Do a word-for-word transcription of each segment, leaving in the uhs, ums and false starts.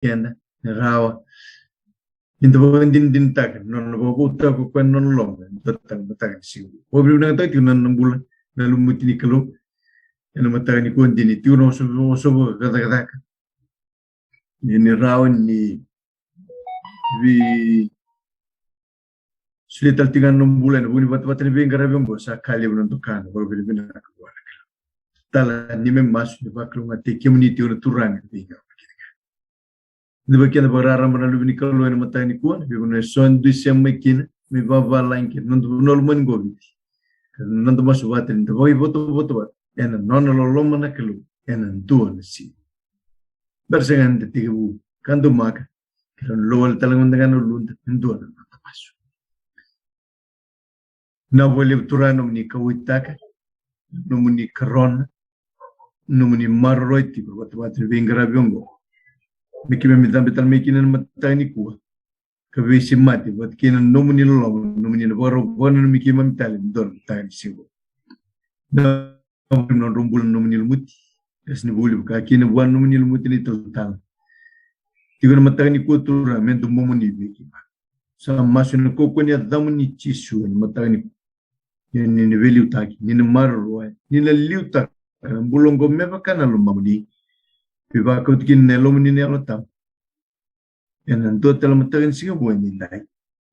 keda, ni rawa ni da vakadinadinataka na nona vakavoutaka ko koya na nona loma ena dua tale na mataka ni siga. Vakavinavinakataka tiko na nona bula na lumuti ni Kalou ena mataka nikua. Dina ni tiko na osooso, osooso vakacakacaka, ni, ni rawa ni vei solia tale tiko ga na nomu bula ena vuku ni vatavata ni veiqaravi oqo. Sa ka levu na doka, na vakavinavinaka vua na Kalou. Tala ni me masu ni vakalougatataki kemuni tiko na Turaga ena veiqaravi kece ga. Ni vei keda vakararaba na luve ni Kalou ena mataka nikua, na veivanua eso eda dui sema mai kina, me vavalagi kina na noda vanua lomani qo, Viti. Ka na noda masu vata ni da vakaivotavota vata ena nona loloma na Kalou ena dua na siga. Bera sega ni da tekivu ka daumaka, keirau na lowale tale ga mada ga na uluda ena dua na noda masu. Vinaka vakalevu Turaga na nomuni kauwaitaka, nomuni karona, nomuni maroroi tiko ena vatavata ni veiqaravi oqo. Me keimami cabe tale mai kina ena mataka nikua ka veisemati vata kei na nomuni loloma, nomuni na vakarau vakananumi keimami tale ena dua na mataka ni siga. Na nodrau bula na nomuni lumuti, ka sega ni vuli vaka kina vua na nomuni lumuti na italatala. Tiko ena mataka nikua Turaga me domomuni vei keimami. Sa masu ena kaukauwa ni yacamuni Jisu ena mataka nikua. Ni, ni na veiliutaki, ni na maroroya, ni na liutaka na bula oqo me vaka na lomamuni. Veivakauti kina na yalomuni na Yalo Tabu ena dua tale mataka ni siga vou edaidai.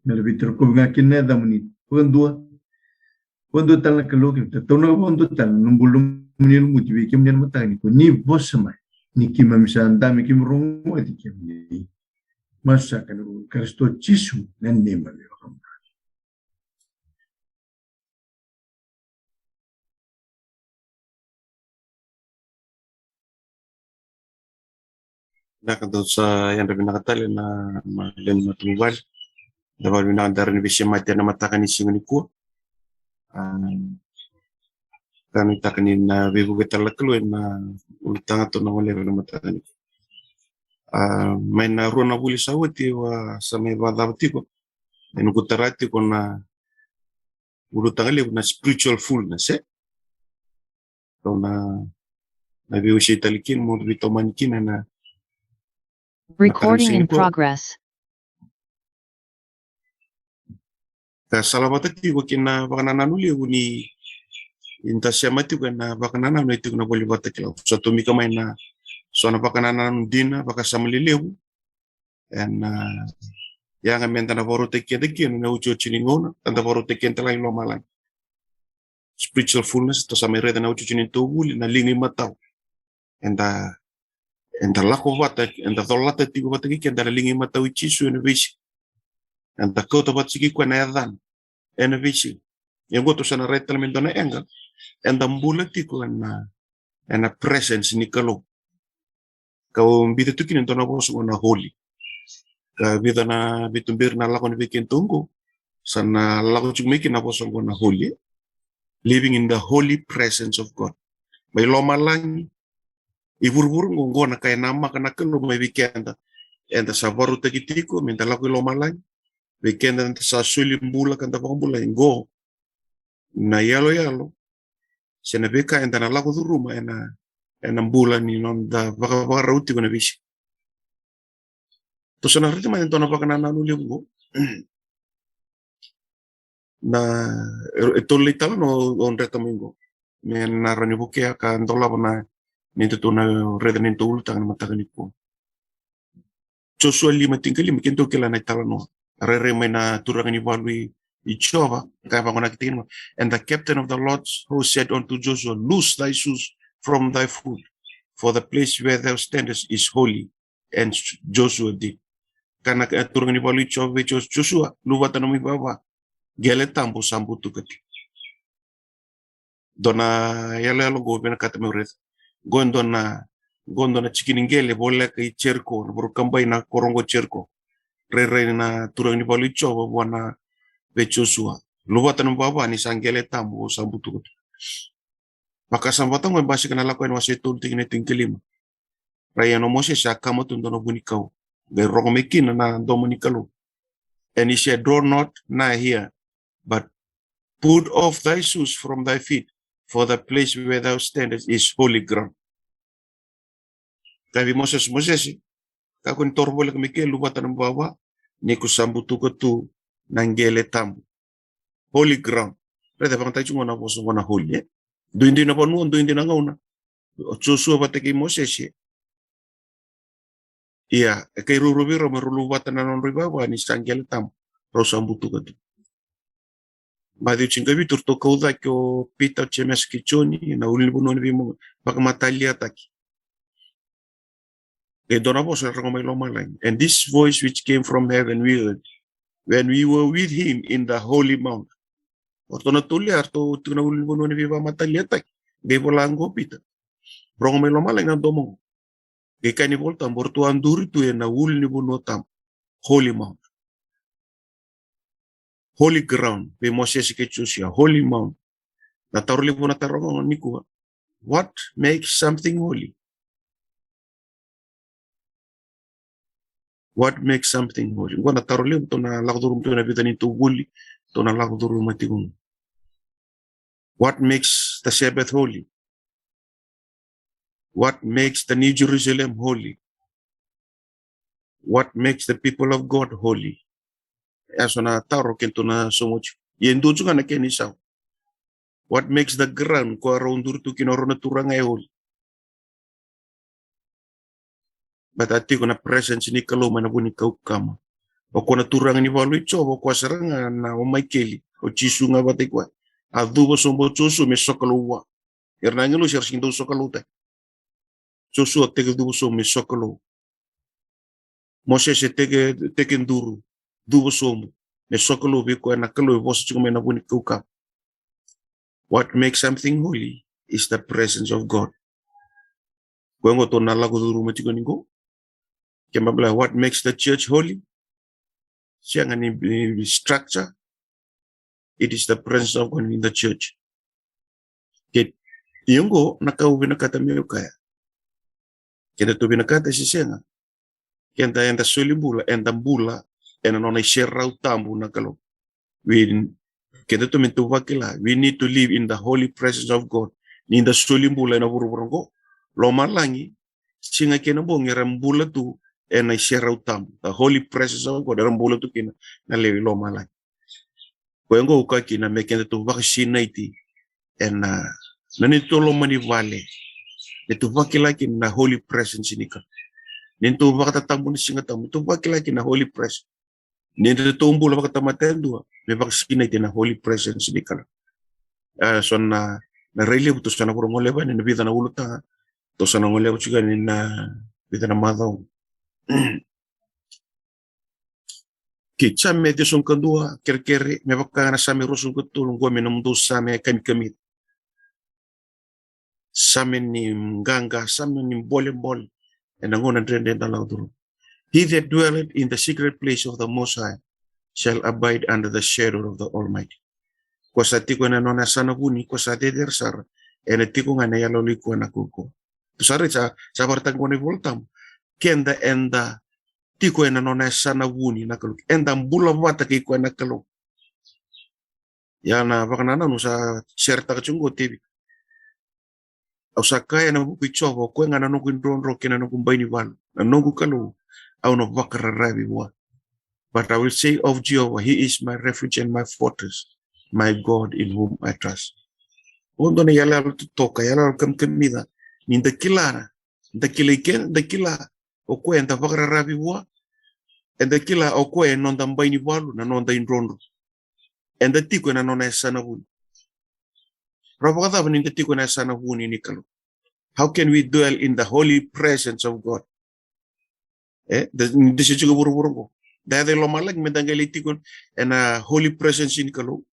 Me laveti rokovi ga kina na yacamuni vakadua. Vakadua tale na Kalou, keimami tataunaka vakadua tale na bula ni lumuti vei kemuni ena mataka nikua. Ni vosa mai, ni keimami sa dabe, keimami rogoci kemuni. Masu saka ena vuku i Karisito Jisu na neimami iVakabula. Vinaka, dou sa yadra vinaka tale na, na lewe ni matavuvale. Da vakavinavinaka ni da rawa ni veisemati ena mataka ni siga nikua. A, ka nuitaka ni na veivuke tale na Kalou ena ulutaga tou na goleva ena mataka nikua. A, mai na rua na vuli sa oti, au sa mai vakacava tiko, e noqu tara tiko na ulutaga levu na spiritual fullness, e? Tou na, na veiwasei tale kina, mo veitomani kina na Recording in progress. Ka salavata tiko kei na vakanananu levu ni, ni da sema tiko ena vakanananu e tiko ena iVola ni Vakatakila. Sa tomika mai na so na vakanananu dina, vakasama lelevu. Ena, a, yaga meda na vakarautaki keda kina ena iotioti ni gauna, eda vakarautaki keda tale i lomalagi. Spiritual fullness, tou sa mai raica ena iotioti ni tou vuli, na liga imatau. Eda, eda lako vata, eda colata tiko vata kei keda na liga imatau i Jisu ena veisiga. Eda kauta vata tiko koya na yacana ena veisiga. Ia oqo tou sa na raica tale me dua na angle, eda bula tiko ena, ena presence ni Kalou. Kau biuta tu kina e dua na vosa oqo na holy. Ka vica na veituberi na lako ni weekend oqo, sa na lako tiko mai kina na vosa oqo na holy. Living in the holy presence of God. Mai lomalagi, i vuravura oqo, oqo na ka e namaka na Kalou mai vei keda. Eda sa vakarautaki tiko meda lako i lomalagi. Vei keda eda sa soli bula ka da vakabulai, oqo na iyaloyalo se na veika eda na lako curuma ena, ena bula ni noda vakavakarau tiko ena veisiga. Tou sa na raica mai e dua na vakanananu levu oqo. Na, e, e tolu na italanoa au dreta mai oqo me na rawa ni vukea ka dolava na, ni tou na raica ni tou ulutaga ena mataka nikua. Joshua lima tinikalima, keitou kila na italanoa. Rairai mai na turaga ni valu i, i Jiova, ka vakaoqo na kena tikina: And the captain of the Lord's host said unto Joshua, Loose thy shoes from thy foot, for the place where thou standest is holy. And Joshua did. Kaya na turaga ni valu i Jiova vei Jos-, Joshua, luvata nomu ivava, qele tabu sa butuka tiko. Dua na iyaloyalo oqo vinakata meu raica. Oqo e dua na, oqo e dua na tiki ni qele voleka i Jeriko, na varu kabai na koro oqo Jeriko. Rairai na turaga ni valu i Jiova vua na, vei Joshua, luvata nomu ivava ni sa qele tabu sa butuka tiko. Vakasama vata oqo e basika na Lako Yani wase tolu tikina tinikalima. Rai yani o Mosese a kama tu e dua na vunikau, qai rogo mai kina na domo ni Kalou. And he said, Draw not nigh here, but put off thy shoes from thy feet, for the place where thou standest is holy ground. Kaya vei Mosese, Mosese, Kakua ni toro voleka mai ke, luvata na vava, ni ko sa butuka tu na qele tabu. Holy ground. Raica, vakayagataki tiko qo na vosa qo na holy, e? Duidui na vanua, duidui na gauna. O Josua vata kei Mosese. Ia, e kai ruarua vei rau me rau luvata na nodrau ivava ni sa qele tabu. Rau sa butuka tu. Maciu tinikavitu, ratou kau cake o Pita, Jemesa kei Joni, na ulunivanua ni veimau vakamataliataki. E dua na vosa e rogo mai lomalagi. And this voice which came from heaven we heard when we were with him in the holy mount. O ratou na tolu ya, ratou tiko na ulunivanua ni veivakamataliataki. Qai vola qo o Pita. Rogo mai lomalagi na domo qo. Qai kaya na iVolatabu, o ratou a duri tu ena ulunivanua tabu. Holy mount. Holy ground, vei Mosese kei Josua, holy mount. Na taro levu na taro qo nikua. What makes something holy? What makes something holy? Qo na taro levu tou na lako curuma tu ena vica ni tou vuli, tou na lako curuma tiko qo. What makes the Sabbath holy? What makes the New Jerusalem holy? What makes the people of God holy? E so na taro keitou na sauma tiko. Ia e dua tiko ga na kena isau. What makes the ground ko rau duri tu kina o rau na turaga e holy? Baleta tiko na presence ni Kalou mai na vu ni kaukama. O koya na turaga ni valu i Jiova, o koya sara ga na o Maikeli, o Jisu ga vata kei koya. A cuva sobu o Josua me sokalou vua. Era na agilosi era sega ni dau sokaloutaki. Josua teke cuva sobu me sokalou. Mosese teke, teke duru, cuva sobu me sokalou vei koya na Kalou e vosa tiko mai na vu ni kaukama. What makes something holy is the presence of God. Koya qo tou na lako curuma tiko ni qo. Ke baleta, what makes the church holy? Sega ni, ni structure. It is the presence of God in the church. Ke, ia qo na ka au vinakata meu kaya. Keda tou vinakata se sega, keda eda soli bula, eda bula ena nona iserau tabu na Kalou. We, keda tou me tou vakila, we need to live in the holy presence of God. Ni da soli bula ena vuravura qo, lomalagi, siga kei na bogi era bula tu ena iserau tabu. The holy presence of God, era bula tu kina na lewe i lomalagi. Koya qo au kaya kina me keda tou vakasinaiti ena, na neitou loma ni vale. Me tou vakila kina na holy presence ni Kalou. Ni tou vakatatabu na Siga Tabu, me tou vakila kina na holy presence. Ni da tou bula vakatamata yadua, me vakasinaiti na holy presence ni Kalou. A, so na, na rai levu tou sa na vura goleva yani na vica na ulutaga, tou sa na goleva tiko yani na vica na macawa. Kei Same ciwasagavulu ka dua, kerekere, me vaka ga na Same ruasagavulu ka tolu, qo me nomudou Same kamikamica. Same ni qaqa, Same ni bolebole, ena gauna dredre da lako curuma. He that dwelleth in the secret place of the Most High shall abide under the shadow of the Almighty. Ko sa tiko ena nona yasana vuni, ko sa cecere sara, ena tiko ga ena iyaloyalo i koya na Kalou. Tou sa raica, sa vakaraitaka qo na iVolatabu. Keda eda tiko ena nona yasana vuni na Kalou. Eda bula vata kei koya na Kalou. Ia na vakanananu sa seretaka tiko qo o Tevita. Au sa kaya ena vuku i Jiova, o koya ga na noqu idrodro kei na noqu bai ni valu. Na noqu Kalou, au na vakararavi vua. But I will say of Jehovah, he is my refuge and my fortress, my God in whom I trust. O dua na iyaloyalo totoka, iyaloyalo kamikamica, ni da kila, da kilai keda, da kila o koya eda vakararavi vua, eda kila o koya e noda bai ni valu, na noda idrodro. Eda tiko ena nona yasana vuni. Rawa vakacava ni da tiko ena yasana vuni ni Kalou? How can we dwell in the holy presence of God? E, da, da se tiko vuravura qo. Da yaco i lomalagi me da qai lai tiko ena holy presence ni Kalou.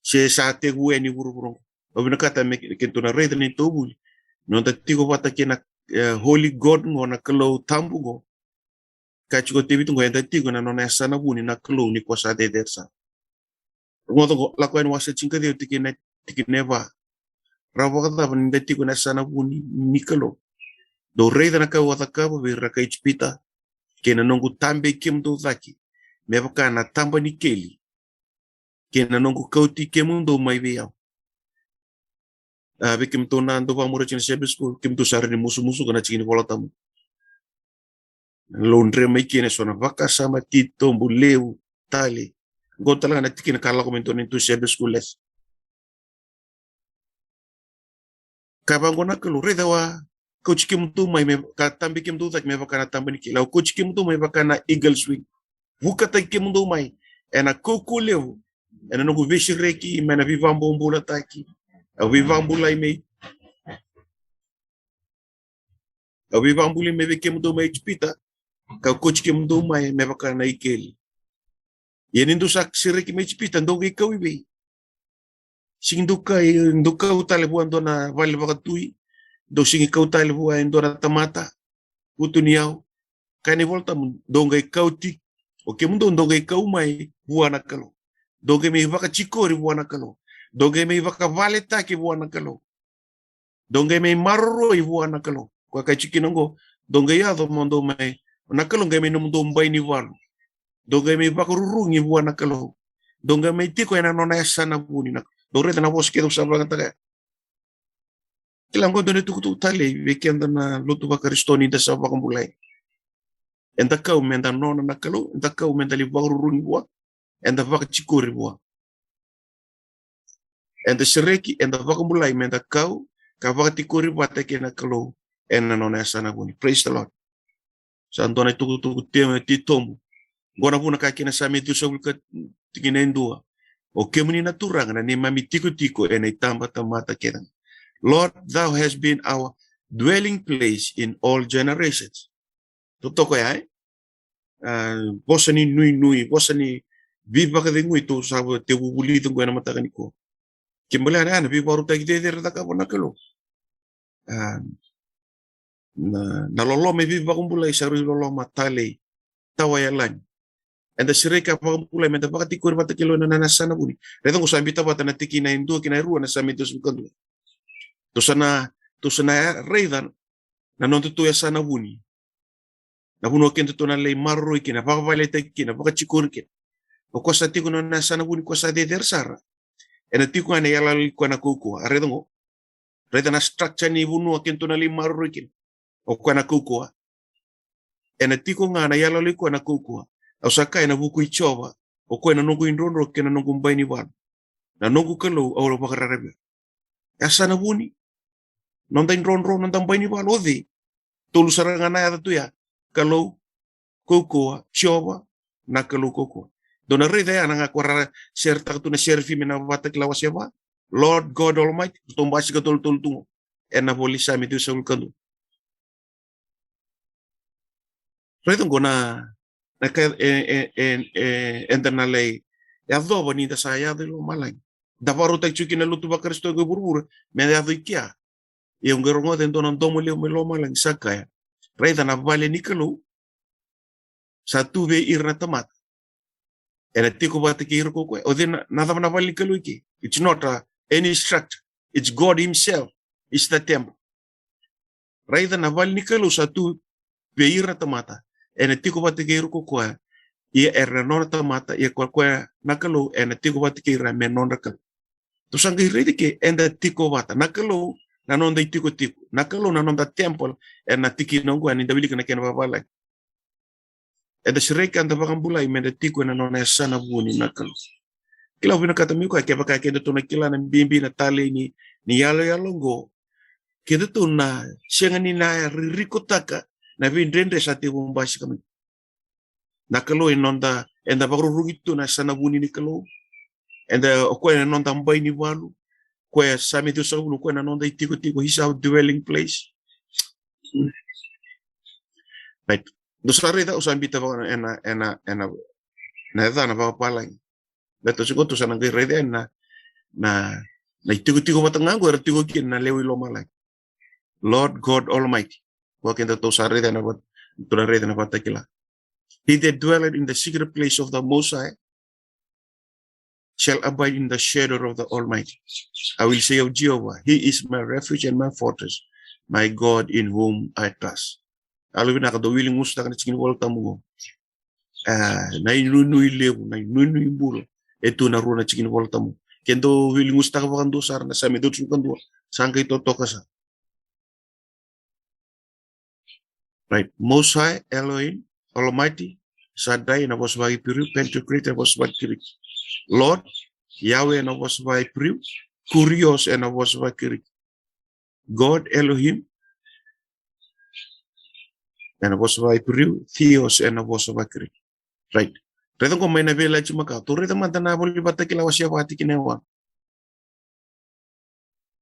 Se sa tekivu yani vuravura qo. Au vinakata me ke, kedatou na raica ni tou vuli. Noda tiko vata kei na, e, holy God qo, na Kalou tabu qo. Ka tiko o Tevita qo, eda tiko ena nona yasana vuni na Kalou ni ko sa cecere sara. Rogoca qo, Lako Yani wase tinikaciwa tikina, tikina e va. Rawa vakacava ni da tiko ena yasana vuni ni Kalou? Dou raica na ka au a cakava vei ira na kai Ijipita, kei na noqu tabei kemudou cake me vaka na taba ni keli, kei na noqu kauti kemudou mai vei au. A, vei kemudou na dau vakamuri tiko na Sabbath school, kemudou sa raica ni musumusuka na tiki ni Vola Tabu. Lodre mai kina eso na vakasama titobu levu tale. Qo tale ga na tikina ka lako mai dua na tu Sabbath school lesson. Ka vaqo na Kalou, raica au a kauti kemudou mai me ka tabi kemudou cake me vaka na taba ni keli. Au kauti kemudou mai vaka na eagle's wing. Vukataki kemudou mai ena kaukauwa levu ena noqu veisereki mai na veivakabobulataki. Au veivakabulai mai Au veivakabulai mai vei kemudou mai Ijipita, kau kauti kemudou mai me vaka na ikeli. Ia ni dou sa sereki mai Ijipita, dou qai kau i vei? Sigi dou kau, dou kau tale vua dua na vale vakatui, dou sigi kau tale vua e dua na tamata vutuniyau. Kaya na iVolatabu, dou qai kau tiko, o kemudou dou qai kau mai vua na Kalou. Dou qai mai vakatikori vua na Kalou. Dou qai mai vakavaletaki vua na Kalou. Dou qai mai maroroi vua na Kalou. Koya e kaya tiko kina oqo, dou qai yaco mo dou mai, na Kalou qai mai nomudou bai ni valu. Dou qai mai vakarurugi vua na Kalou. Dou qai mai tiko ena nona yasana vuni na. Dou raica na vosa kece au sa vakayagataka ya. Kila oqo e dua na itukutuku talei vei keda na lotu vaKarisito ni da sa vakabulai. Eda kau meda nona na Kalou, eda kau meda lai vakarurugi vua, eda vakatikori vua. Eda sereki, eda vakabulai meda kau ka vakatikori vata kei na Kalou ena nona yasana vuni. Praise the Lord. Sa dua na itukutuku titobu. Qo na vuna ka kaya na Same ciwasagavulu ka, tikina e dua: O kemuni na Turaga na neimami tikotiko ena itabatamata kece ga. Lord, thou hast been our dwelling place in all generations. Totoka ya, e? A, vosa ni nuinui, vosa ni veivakacegui tou sa tekivu vulica qo ena mataka nikua. Kena ibalebale ya na veivakarautaki cecere e cakava na Kalou. A, na, na loloma e veivakabulai sa rui loloma talei, tawa yalani. Eda sereki ka vakabulai meda vakatikori vata kei Kalou ena nona yasana vuni. Raica oqo sa biuta vata na tikina e dua kei na rua na Same ciwasagavulu ka dua. Tou sa na, tou sa na raica na nodatou yasana vuni. Na vanua kedatou na lai maroroi kina, vakavaletaki kina, vakatikori kina. O koya sa tiko ena nona yasana vuni, koya sa cecere sara. Ena tiko ga ena iyaloyalo i koya na kaukauwa. A, raica oqo. Raica na structure ni vanua kedatou na lai maroroi kina. O koya na kaukauwa. Ena tiko ga ena iyaloyalo i koya na kaukauwa. Au sa kaya ena vuku i Jiova, o koya na noqu idrodro kei na noqu bai ni valu. Na noqu Kalou au vakararavi. Yasana vuni. Noda idrodro, noda bai ni valu, o cei? Tolu sara ga na yaca tu ya. Kalou kaukauwa, Jiova, na Kalou kaukauwa. Dou na raica ya na ka ko ra seretaka tu na Serafimi ena Vakatakila wase va. Lord God Almighty, ratou basika tolutolu tu qo ena ivola i Same ciwasagavulu ka dua. Raica oqo na, na ka e, e, e, e, eda na lai yacova ni da sa yaco i lomalagi. Da vakarautaki tiko kina na lotu vaKarisito qo i vuravura me yaco i kea. Ia au qai rogoca e dua na domo levu mai lomalagi sa kaya: Raica na vale ni Kalou sa tu vei ira na tamata. Ena tiko vata kei ira ko koya. O cei na, na cava na vale ni Kalou i ke? It's not a, any structure. It's God himself. It's the temple. Raica na vale ni Kalou sa tu vei ira na tamata. Ena tiko vata kei ira ko koya. Ia era na nona tamata, ia ko koya na Kalou ena tiko vata kei ira me nodra Kalou. Tou sa qai raica ke eda tiko vata. Na Kalou na noda itikotiko. Na Kalou na noda temple, ena tikina oqo ni da wilika na kena vavalagi. Eda sereki, eda vakabulai meda tiko ena nona yasana vuni na Kalou. Kila, au vinakata meu kaya, kevaka kedatou na kila na bibi na talei ni, ni yaloyalo oqo, kedatou na sega ni na ririkotaka na veidredre sa tekivu basika mai. Na Kalou e noda, eda vakarurugi tu ena yasana vuni ni Kalou. Eda, o koya e noda bai ni valu. Koya, Same ciwasagavulu, koya na noda itikotiko, he's our dwelling place. Right. Dou sa raica, au sa biuta vaka ena, ena, ena, na yacana vakapalagi. Baleta sa qo tou sa na qai raica na, na, na itikotiko vata ga qo era tiko kina na lewe i lomalagi. Lord God Almighty. Koya kedatou sa raica na Vaka-, tou na raica na Vakatakila. He that dwelleth in the secret place of the Most High shall abide in the shadow of the Almighty. I will say of Jehovah, He is my refuge and my fortress, my God in whom I trust. Yalovinaka, dou wilika gusutaka na tiki ni Volatabu qo. A, na inuinui levu, na inuinui bula e tu ena rua na tiki ni Volatabu. Ke dou wilika gusutaka vakadua sara na Same ciwasagavulu ka dua, sa qai totoka sara. Right. Most High, Elohim, Almighty, Shaddai ena vosa vakaIperiu, Pantokrator ena vosa vakaGiriki. Lord, Yahweh ena vosa vakaIperiu, Kurios ena vosa vakaGiriki. God, Elohim, ena vosa vakaIperiu, Theos ena vosa vakaGiriki. Right. Raica qo mai na Veiyalayalati Makawa. Tou raica mada na iVola ni Vakatakila wase va tikina e walu.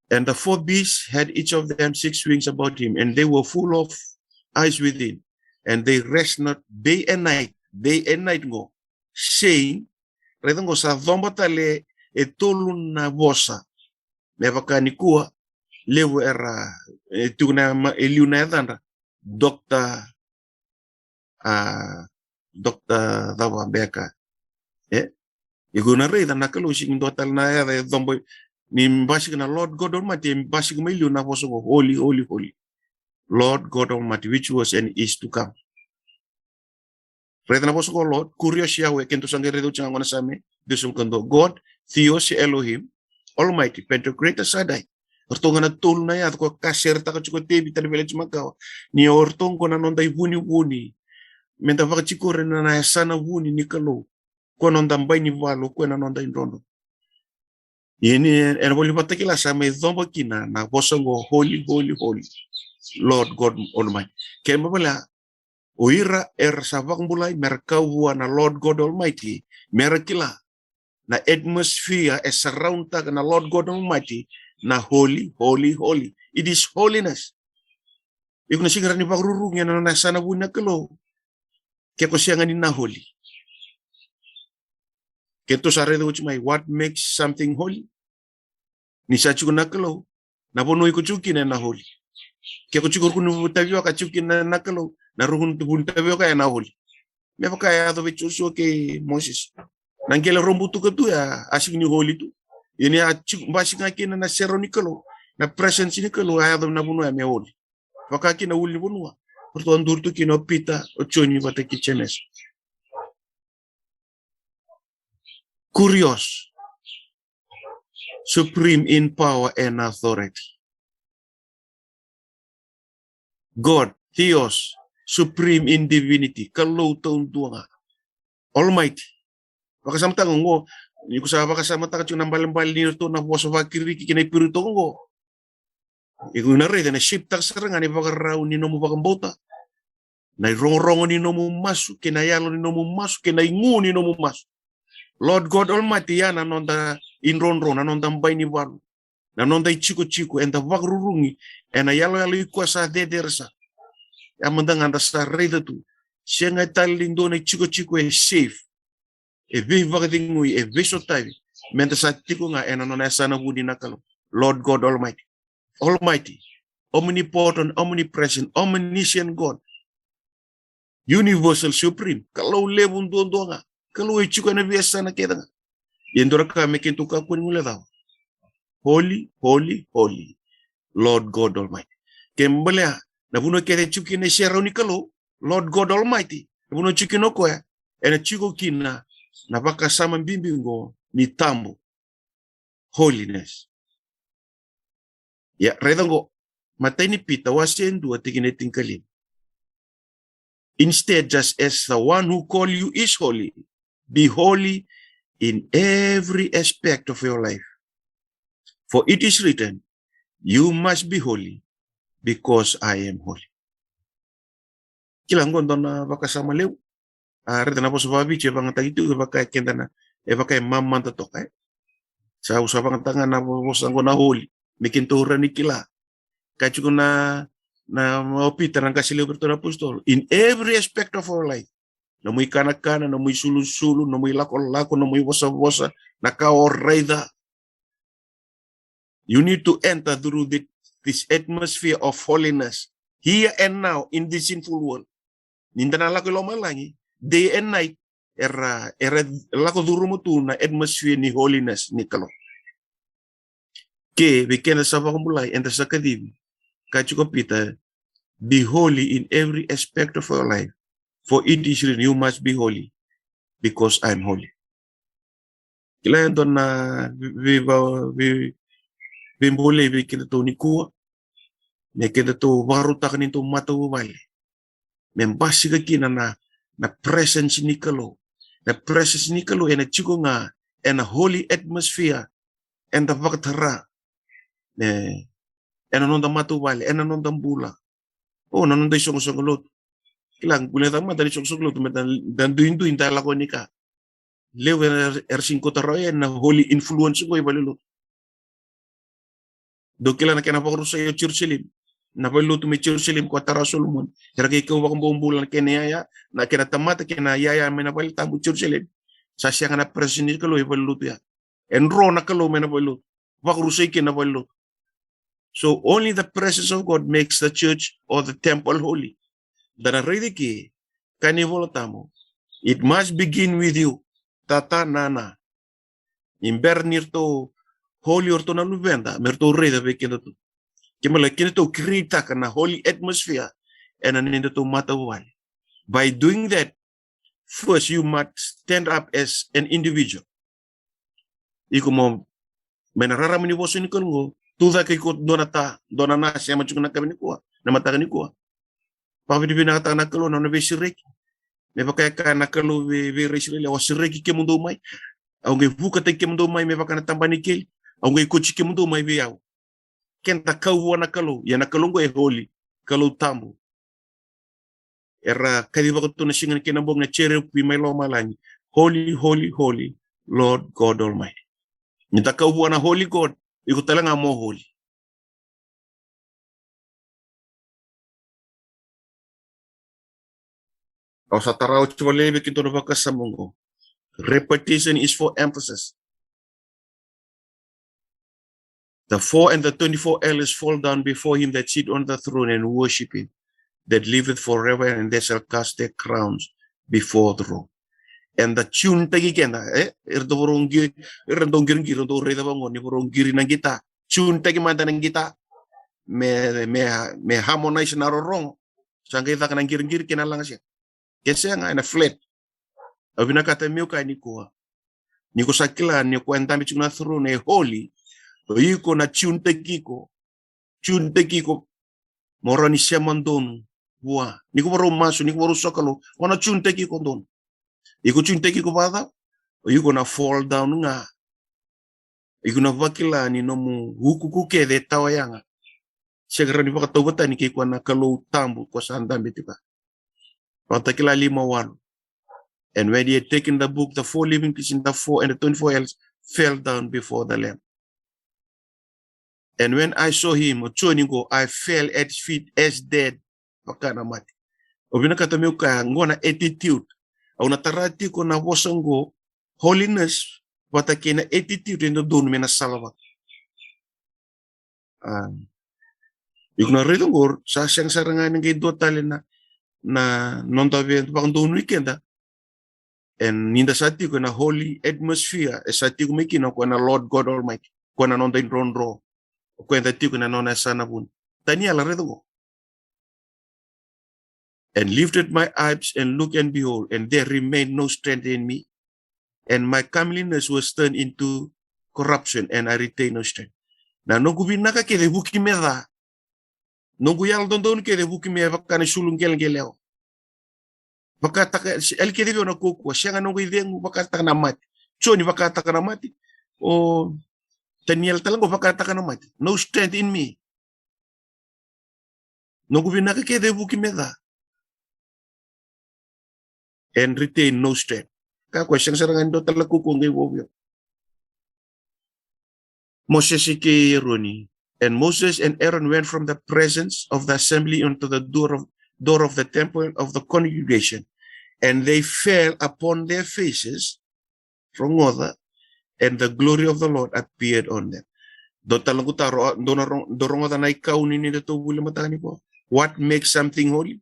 And the four beasts had each of them six wings about him, and they were full of eyes within, and they rest not day and night, day and night qo, saying, raica qo sa coba tale e tolu na vosa. Me vaka nikua, levu era, e, tiko na ma-, e liu na yacadra, Doctor, a, Doctor cava beka. E? Iko na raica na Kalou sega ni dua tale na yaca e coba, ni basika na Lord God Almighty, e basika mai liu na vosa qo, holy, holy, holy. Lord God Almighty, which was and is to come. Raica na vosa qo Lord, Kurios, Yahweh, keitou sa qai raica oti ga qo na Same, dua sagavulu ka dua. God, Theos, Elohim, Almighty, Pantokrator, Shaddai. O ratou ga na tolu na yaca ko kaseretaka tiko o Tevita ena Veiyalayalati Makawa. Ni o ratou qo na noda ivunivuni. Meda vakatikori ena, na yasana vuni ni Kalou. Ko na noda bai ni valu, ko na noda idrodro. Ia ni ena Vola ni Vakatakila sa mai coba kina na vosa qo, holy, holy, holy, Lord God Almighty. Kena ibalebale, o ira era sa vakabulai mera kau vua na Lord God Almighty, mera kila na atmosphere e surround taka na Lord God Almighty, na holy, holy, holy. It is holiness. Iko na sega ni vakarurugi ena nona yasana vuni na Kalou ke ko sega ni na holy. Keitou sa raica oti mai, what makes something holy? Ni sa tiko na Kalou, na vanua iko tiko kina ena holy. Ke ko tiko ruku ni tavioka, tiko kina na Kalou, na ruku ni tavioka ena holy. Me vaka e yaco vei Joshua kei Moses. Na qele rau butuka tu ya, a sega ni holy tu. Ia ni a tiko, basika ga kina na serau ni Kalou, na presence ni Kalou, a yaco na vanua ya me holy. Vaka kina ulunivanua. Ratou a duri tu kina o Pita, o Joni vata kei Jemesa. Kurios, supreme in power and authority. God, Theos, supreme in divinity. Kalou taudua ga. Almighty. Vakasamataka qo, ni ko sa vakasamataka tiko na ibalebale ni ratou na vosa vakaGiriki kei na Iperiu toka qo. Iko na raica na shape taka sara ga na ivakarau ni nomu vakabauta, na irogorogo ni nomu masu, kei na yalo ni nomu masu, kei na igu ni nomu masu. Lord God Almighty, ya na noda idrodro, na noda bai ni valu, na noda itikotiko, eda vakarurugi ena yaloyalo i koya sa cecere sara. Ya mada ga da sa raica tu, sega tale ni dua na itikotiko e safe, e veivakacegui, e veisotavi, meda sa tiko ga ena nona yasana vuni na Kalou, Lord God Almighty. Almighty, omnipotent, omnipresent, omniscient God, universal, supreme, Kalou levu duadua ga, Kalou e tiko ena veiyasana kece ga. Ia e dua na ka me keitou kakua ni guilecava. Holy, holy, holy, Lord God Almighty. Kena ibalebale, na vanua kece e tiko kina na iserau ni Kalou, Lord God Almighty, na vanua e tiko kina o koya, ena tiko kina na vakasama bibi qo ni tabu. Holiness. Ia, raica qo, matai ni Pita, wase e dua, tikina e tinikalima. Instead, just as the one who call you is holy, be holy in every aspect of your life. For it is written, "You must be holy, because I am holy." Kila qo dua na vakasama levu. A, raica na vosa vakaviti e vagataki tu, e vaka e keda na, e vaka e mamada toka, e. Sa, au sa vagataka na vo-, vosa qo na holy. Me keitou rawa ni kila. Ka tiko na, na, o Pita na qase levu vei iratou na apositolo. In every aspect of our life. Nomu ikanakana, nomu isulusulu, nomu ilakolako, nomu ivosavosa, na ka o raica. You need to enter through the, this atmosphere of holiness here and now in this sinful world. Ni da na lako i lomalagi, day and night, era, era lako curuma tu na atmosphere ni holiness ni Kalou. Ke vei keda sa vakabulai, eda sa kacivi. Ka tiko Pita, "Be holy in every aspect of your life, for it is written, 'You must be holy, because I am holy.'" Kila e dua na vei, vei, vei, veibolei vei kedatou nikua, me kedatou vakarautaka ni tou matavuvale. me basika kina na, na presence ni Kalou. Na presence ni Kalou ena tiko ga ena holy atmosphere eda vakatara, e, ena noda matavuvale, ena noda bula. O, na noda isoqosoqo lotu. Kila, qu le ca mada ni soqosoqo lotu, me da, da duidui, da lako ni ka. Levu era, era sega ni kauta rawa ena holy influence qo i valelotu. Dou kila na kena vakarusai o Jerusalem. Na valelotu mai Jerusalem ko a tara o Solomoni. Era qai kau vakabobula na kena iyaya, na kena tamata, kena iyaya mai na vale tabu Jerusalem. Sa sega na presence ni Kalou i valelotu ya. E dro na Kalou mai na valelotu. Vakarusai kina na valelotu. So only the presence of God makes the church or the temple holy. Da na raica ke, kaya na iVola Tabu, it must begin with you. Tata, nana. Ni bera ni ratou holy o ratou na luveda, me ratou raica vei kedatou. Kemuni, kedatou create-taka na holy atmosphere ena nodatou matavuvale. By doing that, first you must stand up as an individual. Iko mo, mai na rarama ni vosa ni Kalou qo, tu cake iko dua na ta, dua na nasi, ema tiko na yakavi nikua, na mataka nikua. Vakavinavinakataka na Kalou na nona veisereki. Me vaka e kaya na Kalou vei, vei ira Isireli, au a sereki kemudou mai. Au qai vukataki kemudou mai me vaka na taba ni keli. Au qai kauti kemudou mai vei au. Keda kau vua na Kalou, ia na Kalou qo e holy, Kalou tabu. Era kacivaka tu na siga kei na bogi na jerepi mai lomalagi. Holy, holy, holy, Lord God Almighty. Ni da kau vua na holy God, iko tale ga mo holy. Au sa tara oti vakalevu ki dua na vakasama qo. Repetition is for emphasis. The four and the twenty-four elders fall down before him that sit on the throne and worship him that liveth forever, and they shall cast their crowns before the throne. And the tune taki keda, e, era dau varau qiri, era dau qiriqiri, era dau raica vaqo ni varau qiri na qita. Tune taki mada na qita. Me, me, me harmonize na rorogo. Sa qai caka na qiriqiri kei na lagasere. Ke sega, ena flat. Au vinakata meu kaya nikua, ni ko sa kila ni ko e dabe tiko na throne e holy, o iko na tune taki iko. Tune taki iko. Mo rawa ni sema donu vua. Ni ko varau masu, ni ko varau sokalou, o na tune taki iko donu. Iko tune taki iko vacava? O iko na fall down ga. Iko na vakila ni nomu ukuuku kece e tawa yaga. Sega rawa ni vakatauvatani kei koya na Kalou tabu ko sa dabe tiko. Vakatakila lima walu. And when he had taken the book, the four living creatures and the four and the twenty-four elders fell down before the Lamb. And when I saw him, o Joni qo, I fell at his feet as dead. Vaka na mate. Au vinakata meu kaya, qo na attitude. Au na tara tiko na vosa qo, holiness, vata kei na attitude e dodonu me na salavata. A. Iko na raica qo, sa sega sara ga ni qai dua tale na, na noda veivakadonui keda. And ni da sa tiko ena holy atmosphere, e sa tiko mai kina o koya na Lord God Almighty, o koya na noda idrodro, o koya eda tiko ena nona yasana vuni. Taniela, raica qo. And lifted my eyes and look, and behold, and there remained no strength in me. And my comeliness was turned into corruption, and I retain no strength. Na noqu vinaka kece vuki me ca. Noqu yalododonu kece vuki me vaka na sulu qeleqelewa. Vakataka, se, eli kece vei au na kaukauwa, sega noqu icegu, vakataka na mate. Joni vakataka na mate. O Taniela tale qo vakataka na mate. No strength in me. Noqu vinaka kece vuki me ca. And retain no strength. Ka koya sega sara ga ni dua tale kaukauwa qai vo vei au. Mosese kei Eroni. And Moses and Aaron went from the presence of the assembly unto the door of, door of the temple of the congregation. And they fell upon their faces, rogoca, and the glory of the Lord appeared on them. Dou tale qo taro, dou na ro-, dou rogoca na ikau ni nodatou vuli mataka nikua. What makes something holy?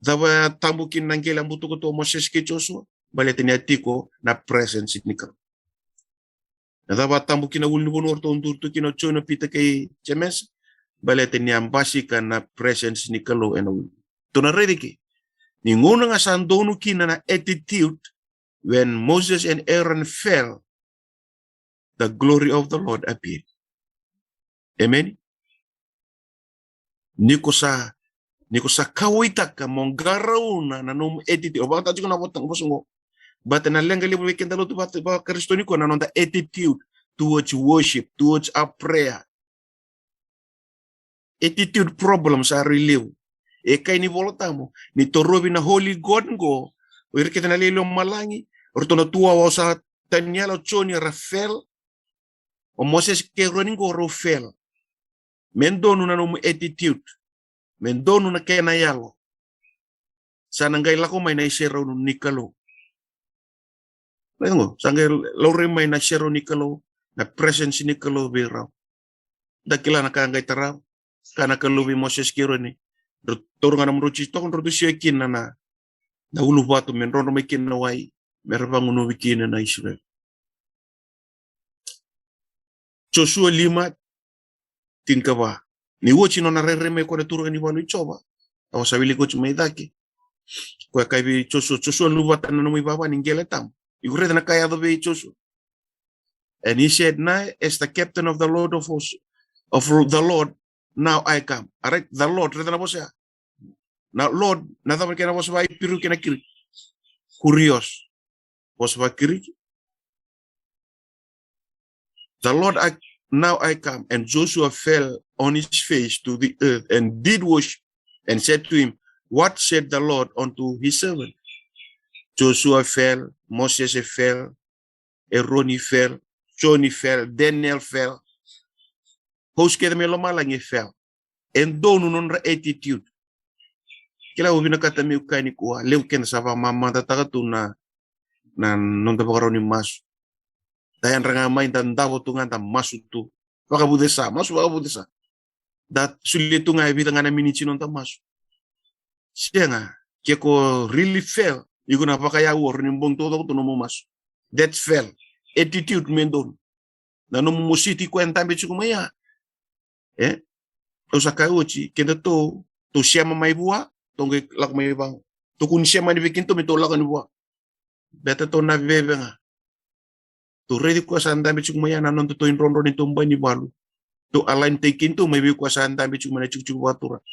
Cava e tabu kina na qele a butuka tu o Mosese kei Josua? Baleta ni a tiko na presence ni Kalou. Na cava e tabu kina na ulunivanua eratou duri tu kina o Joni, o Pita kei Jemesa? Baleta ni a basika na presence ni Kalou ena ulu. Tou na raica ke, ni gauna ga sa donu kina na attitude, when Moses and Aaron fell, the glory of the Lord appeared. Amen. Ni ko sa Ni ko sa kauwaitaka mo qarauna na nomu attitude. O vakataka tiko na vosa qo. Baleta na leqa levu vei keda lotu vakarisito nikua na noda attitude towards worship, towards our prayer. Attitude problem sa rui levu. E kaya na iVola Tabu, ni torovi na holy God qo, o ira kece na lewe i lomalagi, o ratou na tu wawa, o sa Taniela, o Joni, era fail. O Mosese kei Eroni qo rau fail. Me donu na nomu attitude. Me donu na kena yalo. Sa na qai lako mai na iserau ni Kalou. Raica qo, sa qai laurai mai na iserau ni Kalou, na presence ni Kalou vei rau. Da kila na ka qai tarava, ka na Kalou vei Mosese kei Eroni. Rau taura ga na nomudrau tsi toka, rau tu sio kina na, na uluvatu me drodro mai kina na wai, me ra vagunuvi kina na Isireli. Josua lima, tinikava. Ni oti nona rairai mai ko na turaga ni valu i Jiova. Au sa wilika oti mai cake. Ko e kaya vei Josua, Josua, luvata na nomu ivava ni qele tabu. Iko raica na ka e yaco vei Josua. And he said, "Nay, as the captain of the Lord of hosts, of the Lord, now I come." All right, the Lord, raica na vosa ya. Na Lord, na cava na kena vosa vakaIperiu kei na Kiriki? Kurios. Vosa vakaKiriki. "The Lord, I, now I come." And Joshua fell on his face to the earth and did worship and said to him, "What said the Lord unto his servant?" Joshua fell, Moses fell, Eroni fell, Joni fell, Daniel fell. Host kece mai lomalagi fell. E donu nodra attitude. Kila, au vinakata meu kaya nikua, levu keda sa vakamamadataka tu na, na noda vakarau ni masu. Da yadra ga mai, da davo tu ga, da masu tu. Vakavucesa, masu vakavucesa. Da solia tu ga e vica ga na miniti noda masu. Sega, ke ko really fail, iko na vakayaua, rawa ni bogi taucoko tu nomu masu. That's fail. Attitude me donu. Na nomu mositi koya e dabe tiko mai ya. E? Au sa kaya oti, kedatou, tou sema mai vua, tou qai lako mai vaqo. Tou kua ni sema yani vei kedatou me tou lako yani vua. Baleta tou na veve ga. Tou raici koya sa dabe tiko mai ya na nodatou idrodro ni tou bai ni valu. Tou align taki kedatou mai vei koya sa dabe tiko mai na tikotiko vakaturaga.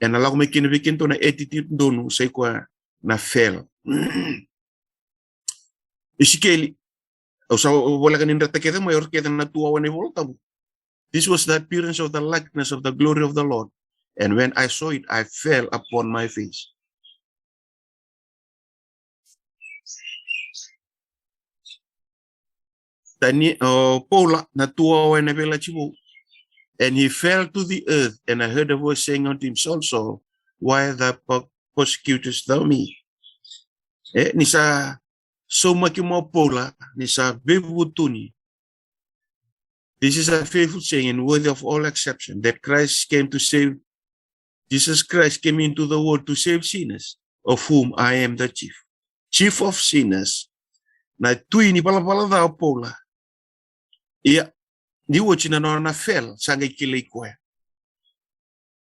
Ena lako mai kina vei kedatou na attitude donu, sa i koya na fail. Isikeli, au sa voleka ni dreta kece mai o ira kece na tu wawa na iVola Tabu. "This was the appearance of the likeness of the glory of the Lord. And when I saw it, I fell upon my face." Tani, o Paula, na tu wawa ena Veiyalayalati Vou. "And he fell to the earth, and I heard a voice saying unto him, 'Saul, Saul, why thou per-, persecutest thou me?'" E, ni sa saumaki mai o Paula, ni sa veivutuni. "This is a faithful saying and worthy of all acceptance, that Christ came to save, Jesus Christ came into the world to save sinners, of whom I am the chief." Chief of sinners. Na tui ni valavala ca o Paula. Ia, ni oti na nona fail, sa qai kilai koya.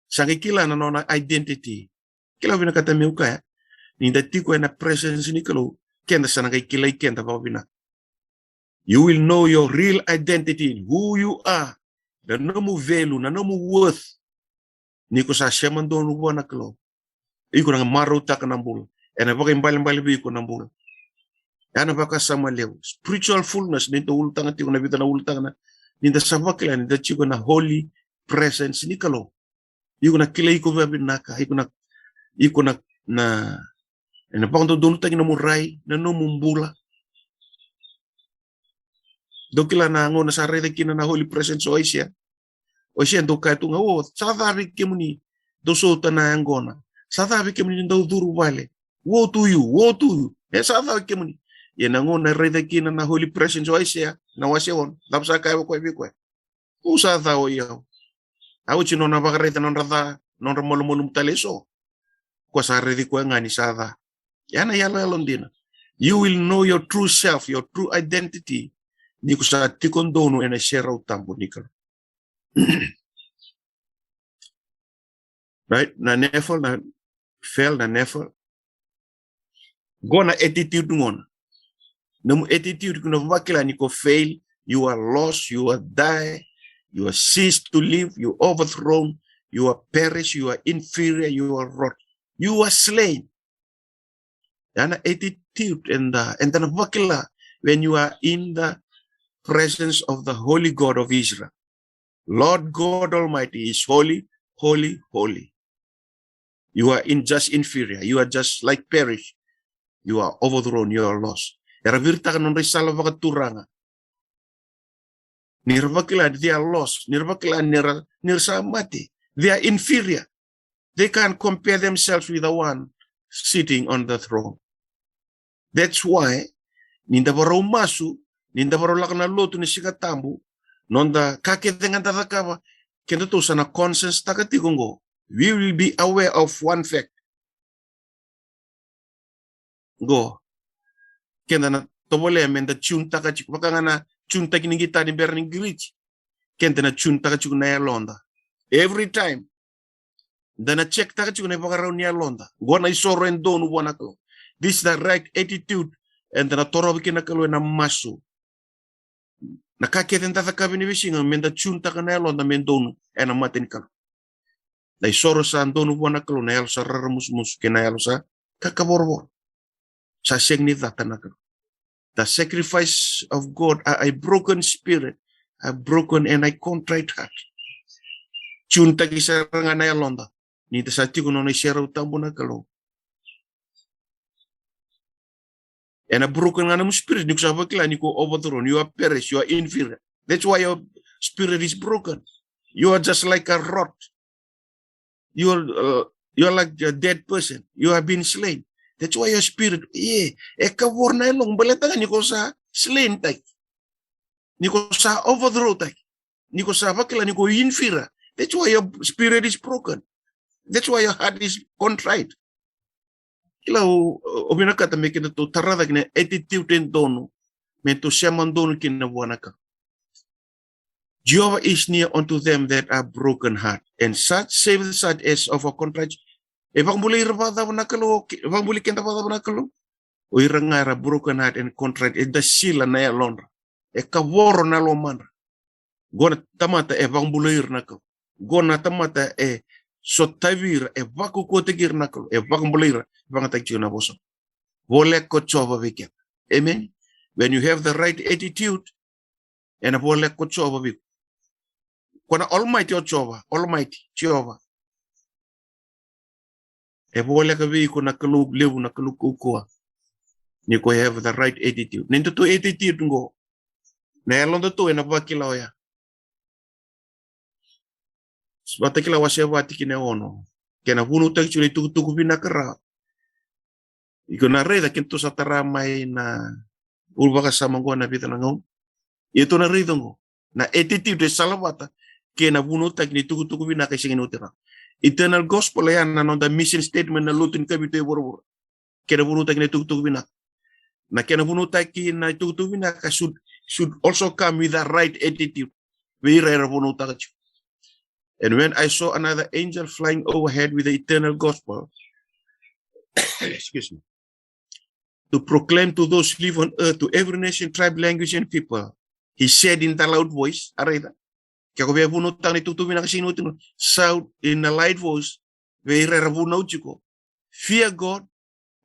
Sa qai kila na nona identity. Kila, vinakata meu kaya, ni da tiko ena presence ni Kalou, keda sa na qai kilai keda vakavinaka. You will know your real identity, who you are, na nomu value, na nomu worth. Ni ko sa sema donu vua na Kalou, iko na marautaka na bula. Ena vakaibalebale vei iko na bula. Ena vakasama levu. Spiritual fullness, ni da ulutaga tiko na vica na ulutaga na, ni da sa vakila ni da tiko na holy presence ni Kalou. Iko na kilai iko vakavinaka, iko na, iko na, na, ena vakadodonutaki nomu rai, na nomu bula. Dou kila na gauna sa raica kina na holy presence o Aisea. O Aisea dau kaya tu ga, "O, sa ca vei kemuni dou sota na yaqona. Sa ca vei kemuni dau curu vale. Woe to you, woe to you." E sa ca vei kemuni. Ia na gauna raica kina na holy presence o Aisea, na wase ono, cava sa kaya o koya vei koya? "Au sa ca oi au." A oti nona vakaraica nodra ca, nodra malumalumu tale eso. Ko sa raici koya ga ni sa ca. Ya na iyaloyalo dina. You will know your true self, your true identity. Ni ko sa tiko donu ena serau tabu ni Kalou. Right? Na never fail, na fail, na never. Qo na attitude qo na. Nomu attitude ko na vakila ni ko fail, you are lost, you are die, you are cease to live, you overthrown, You are perish, you are inferior, you are rot, you are slain. Ena attitude eda, eda na vakila when you are in the presence of the Holy God of Israel. Lord God Almighty is holy, holy, holy. You are in just inferior. You are just like perish. You are overthrown. You are lost. Era viritaka na nodra isala vakaturaga. Ni ra vakila ni they are lost. Ni ra vakila ni ra, ni ra sa mate. They are inferior. They can't compare themselves with the one sitting on the throne. That's why, ni da varau masu, ni da varau lako na lotu ni Siga Tabu, noda ka kece ga da cakava, keda tou sa na conscience taka tiko qo. We will be aware of one fact. Qo. Keda na tovolea me da tune taka tiko. Vaka ga na tune taki ni guitar ni bera ni qiriti. Keda na tune taka tiko na yaloda. Every time. Da na check taka tiko na ivakarau ni yaloda. Qo na isoro e donu vua na Kalou. This is the right attitude. Eda na torovi kina na Kalou ena masu. Na ka kece da cakava ena veisiga, me da tune taka na yaloda me donu ena mata ni Kalou. Na isoro sa donu vua na Kalou, na yalo sa raramusumusu, kei na yalo sa kakavorovoro. Sa sega ni cata na Kalou. The sacrifice of God, a, a broken spirit, a broken and a contrite heart. Tune taki sara ga na yaloda. Ni da sa tiko na nona iserau tabu na Kalou. Ena broken ga na nomu spirit, ni ko sa vakila ni ko overthrown, you are perish, you are inferior. That's why your spirit is broken. You are just like a rot. You are, uh, you are like a dead person. You have been slain. That's why your spirit, yeah, e kavoro na yalomu baleta ga ni ko sa slain taki. Ni ko sa overthrow taki. Ni ko sa vakila ni ko inferior. That's why your spirit is broken. That's why your heart is contrite. Kila o, o vinakata me keda tou tara cake na attitude e donu, me tou sema donu kina vua na Kalou. Jehovah is near unto them that are broken heart, and such save such as of a contrite. E vakabulai ira vakacava na Kalou, e vakabulai keda vakacava na Kalou. O ira ga era broken heart and contrite, e dasila na yalodra. E kavoro na lomadra. Qo na tamata e vakabulai ira na Kalou. Qo na tamata e sotavi ira, e vakaukauataki ira na Kalou, e vakabulai ira, vakayagataki tiko na vosa. Voleka o Jiova vei keda. Amen. When you have the right attitude, ena voleka o Jiova vei iko. Ko na Almighty o Jiova, Almighty, Jiova. E voleka vei iko na Kalou levu, na Kalou kaukauwa. Ni ko have the right attitude. Na nodatou attitude qo. Na yalodatou ena vakila oya. Vakatakila wase va tikina e ono. Kena vunautaki tiko na itukutuku vinaka rawa. Iko na raica keitou sa tara mai na uluvakasama qo na vica na gauna. Ia tou na raica qo. Na attitude e salavata kei na vunautaki ni tukutuku vinaka e sega ni oti rawa. Eternal gospel ya na noda mission statement na lotu ni kavitu e vuravura. Kei na vunautaki na tukutuku vinaka. Na kena vunautaki na tukutuku vinaka should, should also come with a right attitude. Vei ira era vunautaka tiko. And when I saw another angel flying overhead with the eternal gospel, excuse me, to proclaim to those who live on earth, to every nation, tribe, language, and people, he said in the loud voice, a raica, ke ko via vunautaka na itukutuku vinaka sega ni oti, shout in a loud voice, vei ira era vunau tiko, "Fear God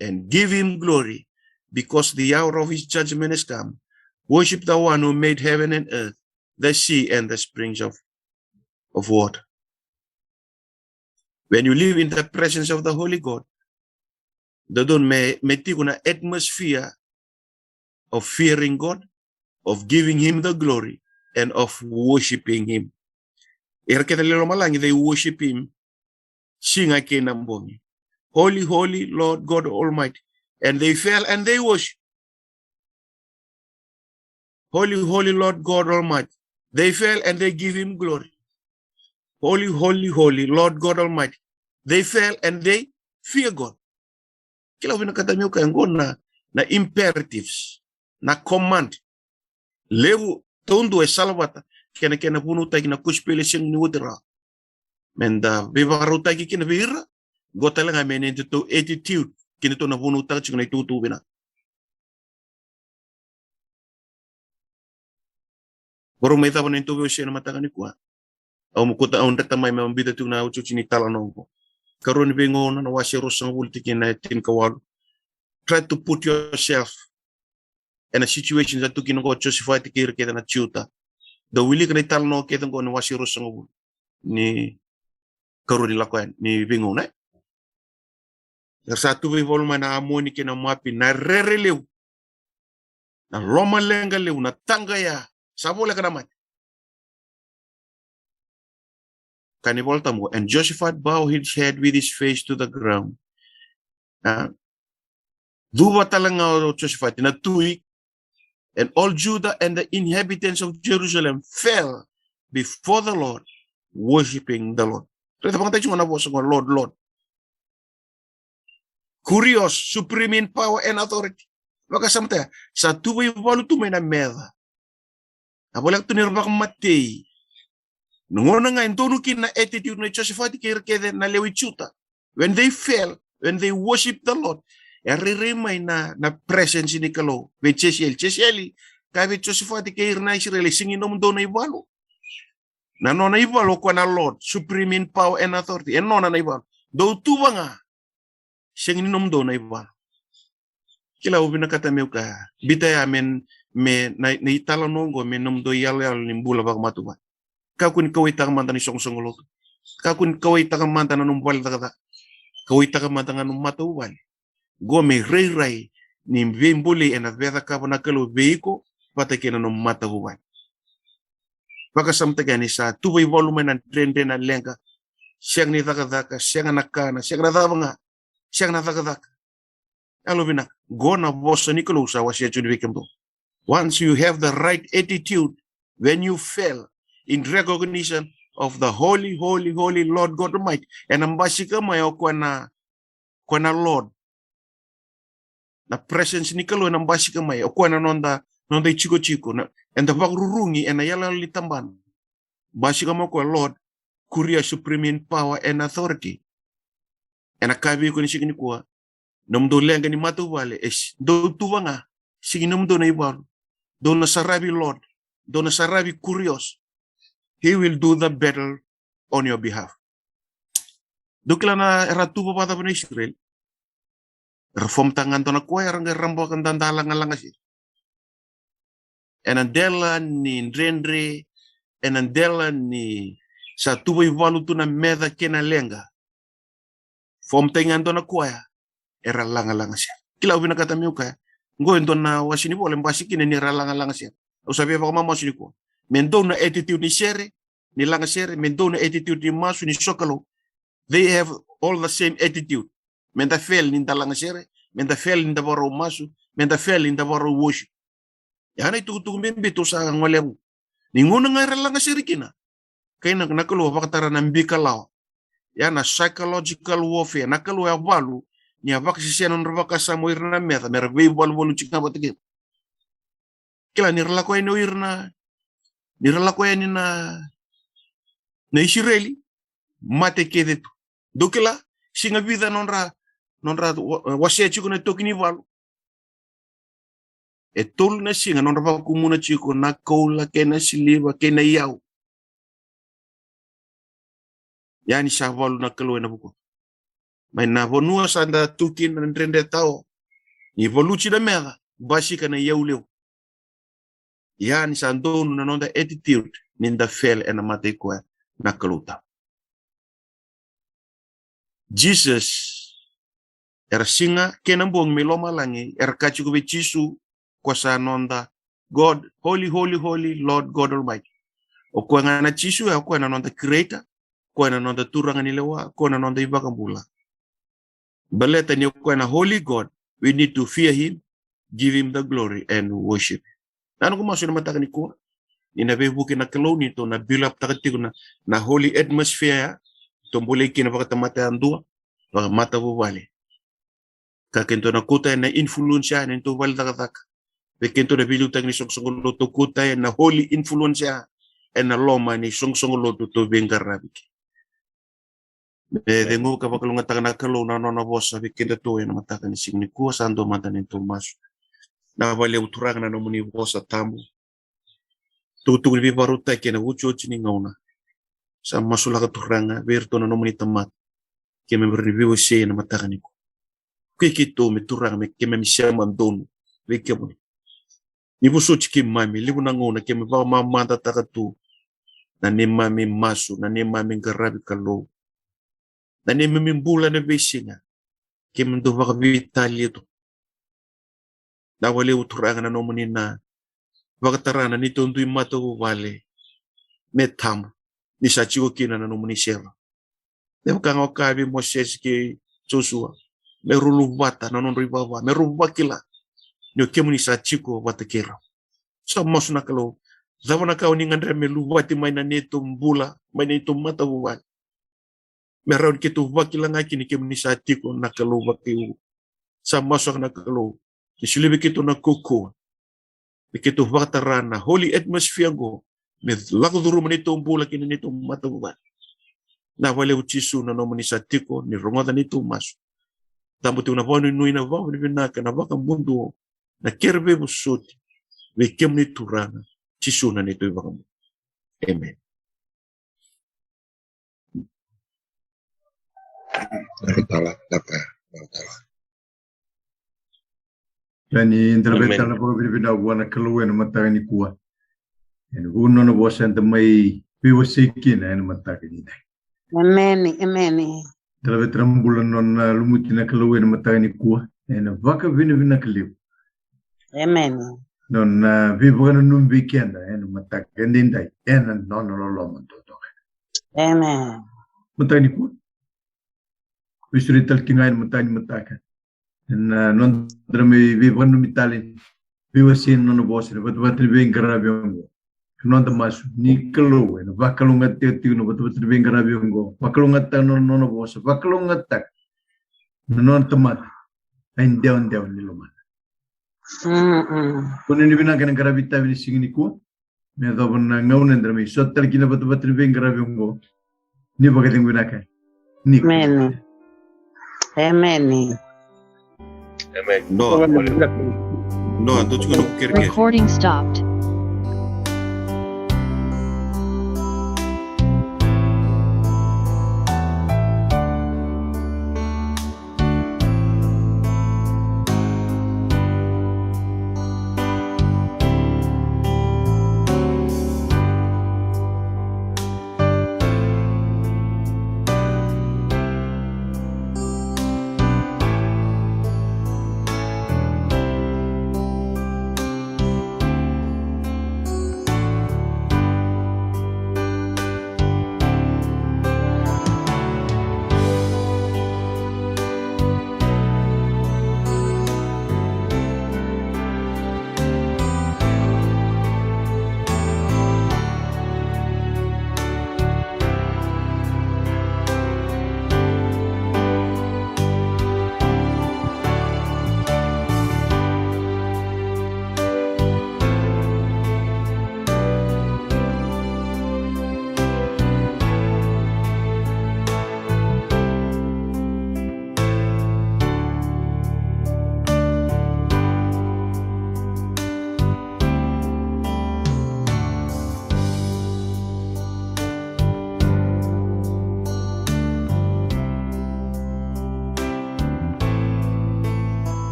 and give him glory, because the hour of his judgment has come. Worship the one who made heaven and earth, the sea and the springs of, of water." When you live in the presence of the Holy God, dodonu me, me tiko na atmosphere of fearing God, of giving him the glory, and of worshiping him. Ira kece na lomalagi, they worship him. Siga kei na bogi. "Holy, holy, Lord God Almighty." And they fell and they worship. "Holy, holy, Lord God Almighty." They fell and they give him glory. "Holy, holy, holy, Lord God Almighty." They fell and they fear God. Kila vinakata meu kaya qo na, na imperatives, na command. Levu taudua e salavata kei na kena vunautaki na kosipeli e sega ni oti rawa. Me da veivakarautaki kina vei ira, qo tale ga me nodatou attitude kina tou na vunautaka tiko na itukutuku vinaka. Qori mai cava na nodatou veiwasei na mataka nikua. Au mo kauta, au dreta mai meu biuta tiko na iotioti ni talanoa qo. Karua ni Veigauna na wase ruasagavulu tikina e tinikawalu. Try to put yourself ena situation sa tu kina qo o Josefati kei ira kece na Juta. Dou wilika na italanoa kece qo ni wase ruasagavulu ni Karua ni Lako Yani, ni Veigauna, e? Era sa tuva ivalu mai na Amoni kei na Moapi, na rere levu, na lomaleqa levu, na taqaya, sa voleka na mate. Kaya na iVolatabu, and Josephat bowed his head with his face to the ground. A, cuva tale ga o Josefati na tui, and all Judah and the inhabitants of Jerusalem fell before the Lord, worshipping the Lord. Raica vakamatata tiko na vosa qo, Lord, Lord. Kurios, supreme in power and authority. Vakasamataka, sa tuva ivalu tu mai na meca. A voleka tu ni ra vakamatei. Na gauna ga e donu kina na attitude nei Josefati kei ira kece na lewe i Juta. When they fell, when they worship the Lord, e rairai mai na, na presence ni Kalou vei Jesieli. Jesieli, kaya vei Josefati kei ira na Isireli, sega ni nomudou na ivalu. Na nona ivalu o koya na Lord, supreme in power and authority. E nona na ivalu. Dou tuva ga, sega ni nomudou na ivalu. Kila, au vinakata meu kaya, biuta ya me, me na, na italanoa qo me nomudou iyaloyalo ni bula vakamatavuvale. Kakua ni kauaitaka mada na isoqosoqo lotu. Kakua ni kauaitaka mada na nomu vale cakacaka. Kauaitaka mada ga nomu matavuvale. Qo me rairai ni veibolei ena veicakava na Kalou vei iko vata kei na nomu matavuvale. Vakasamataka yani, sa tuva ivalu mai na dredre, na leqa. Sega ni cakacaka, sega na kana, sega na cava ga. Sega na cakacaka. Yalovinaka, qo na vosa ni Kalou sa wasea tiko vei kemudou. Once you have the right attitude, when you fell in recognition of the holy, holy, holy Lord God Almighty, ena basika mai o koya na, koya na Lord. Na presence ni Kalou ena basika mai, o koya na noda, noda itikotiko, na, eda vakarurugi ena iyaloyalo ni tabana. Basika mai o koya Lord, kuria supreme in power and authority. Ena kaya vei iko ni siga nikua, nomudou leqa ni matavuvale, e s-, dou tuva ga, sega ni nomudou na ivalu. Dou na saravi Lord, dou na saravi Kurios. He will do the battle on your behalf. Dou kila na, era tuva vakacava na Isireli? Era form-taka ga dua na koya, era qai rabaka dada lagalaga sere. Ena dela ni dredre, ena dela ni sa tuva ivalu tu na meca kei na leqa. Form-taki ga dua na koya, era lagalaga sere. Kila, au vinakata meu kaya, qo e dua na wase ni vola e basika kina ni ra lagalaga sere. Au sa via vakamamasu nikua. Me donu na attitude ni sere, ni laga sere, me donu na attitude ni masu, ni sokalou. They have all the same attitude. Meda fail ni da laga sere, meda fail ni da vakarau masu, meda fail ni da vakarau worship. Ya na itukutuku bibi tou sa golevu. Ni gauna ga era laga sere kina, kaya na, na Kalou a vakatara na bikalawa. Ya na psychological warfare, na Kalou a valu, ni a vakasesea na nodra vakasama o ira na meca, mera veivaluvaluti ga vata kei. Kila, ni ra lako yani o ira na, ni ra lako yani na, na Isireli, mate kece tu. Dou kila, siga vica nodra, nodra wa-, wasea tiko na toki ni valu. E tolu na siga nodra vakumuna tiko na koula kei na siliva kei na iyau. Ya ni sa valu na Kalou ena vukuda. Mai na vanua sa da tu kina na dredre tao. Ni valuti na meca, basika na iyau levu. Ya ni sa donu na noda attitude ni da fail ena mata i koya na Kalou tabu. Jesus, era siga kei na bogi mai lomalagi, era kaya tiko vei Jisu, ko sa noda God, holy, holy, holy, Lord God Almighty. O koya ga na Jisu, o koya na noda creator, koya na noda turaga ni lewa, koya na noda iVakabula. Baleta ni o koya na holy God, we need to fear him, give him the glory and worship. Na noqu masu ena mataka nikua, ni na veivuke na Kalou ni tou na build up taka tiko na, na holy atmosphere ya, tou bolei kina vakatamata yadua, vakamatavuvale. Ka keitou na kauta ena influence ya ena neitou vale cakacaka. Vei keitou na veiliutaki ni soqosoqo lotu, tou kauta ena holy influence ya ena loma ni soqosoqo lotu tou veiqaravi kina. Me cegu ka vakalougatataka na Kalou na nona vosa vei kedatou ena mataka ni siga nikua. Sa dua mada na neitou masu. Vinaka vakalevu Turaga na nomuni vosa tabu. Tukutuku ni veivakarautaki ena iotioti ni gauna. Sa masulaka Turaga vei iratou na nomuni tamata. Keimami rawa ni veiwasei ena mataka nikua. Kei keitou me Turaga me keimami sema donu vei kemuni. Ni vosoti keimami, levu na gauna keimami vakamamadataka tu na neimami masu, na neimami qaravi Kalou, na neimami bula ena veisiga. Keimami dau vakaveitalia tu. Na vakalevu Turaga na nomuni na vakatara na neitou dui matavuvale me tabu ni sa tiko kina na nomuni serau. Me vaka ga o kaya vei Mosese kei Josua, me rau luvata na nodrau ivava, me rau vakila ni o kemuni sa tiko vata kei rau. Sa masu na Kalou, cava na ka o ni gadreva me luvati mai na neitou bula, mai na neitou matavuvale, me rawa ni keitou vakila ga kina ni kemuni sa tiko na Kalou vakaiukuuku. Sa masu saka na Kalou ni solia vei keitou na kaukauwa me keitou vakatara na holy atmosphere oqo me lako curuma neitou bula kei na neitou matavuvale. Na vakalevu Jisu na nomuni sa tiko ni rogoca neitou masu. Tabu tiko na vakanuinui, na vakavinavinaka, na vakamuduo, na kere veivosoti vei kemuni Turaga, Jisu na neitou iVakabula. Emeni. Vinaka tale, vinaka, vinaka tale. Ia ni da laveta tale na vakavinavinaka vua na Kalou ena mataka nikua ena vuku ni nona vosa eda mai veiwasei kina ena mataka nidai. Emeni, emeni. Da laveta na bula ni nona lumuti na Kalou ena mataka nikua ena vakavinavinaka levu. Emeni. Nona veivakananumi vei keda ena mataka edaidai ena nona loloma duadua ga. Emeni. Mataka nikua, veisureti tale tiko ga ena mataka ni mataka ena noda mai veivakananumi tale, veiwasei na nona vosa ena vatavata ni veiqaravi oqo. Noda masu ni Kalou ena vakalougatataka tiko na vatavata ni veiqaravi oqo, vakalougatataka na nona vosa, vakalougatataka na nona tamata, na idewadewa ni lomana. Kua ni vinaka ena qaravi itavi ni siga nikua me yacova na gauna eda mai sota tale kina na vatavata ni veiqaravi oqo. Ni vakacegu vinaka. Ni. Emeni. Emeni. Emeni. No. No, dou tiko na kerekere. Recording stopped.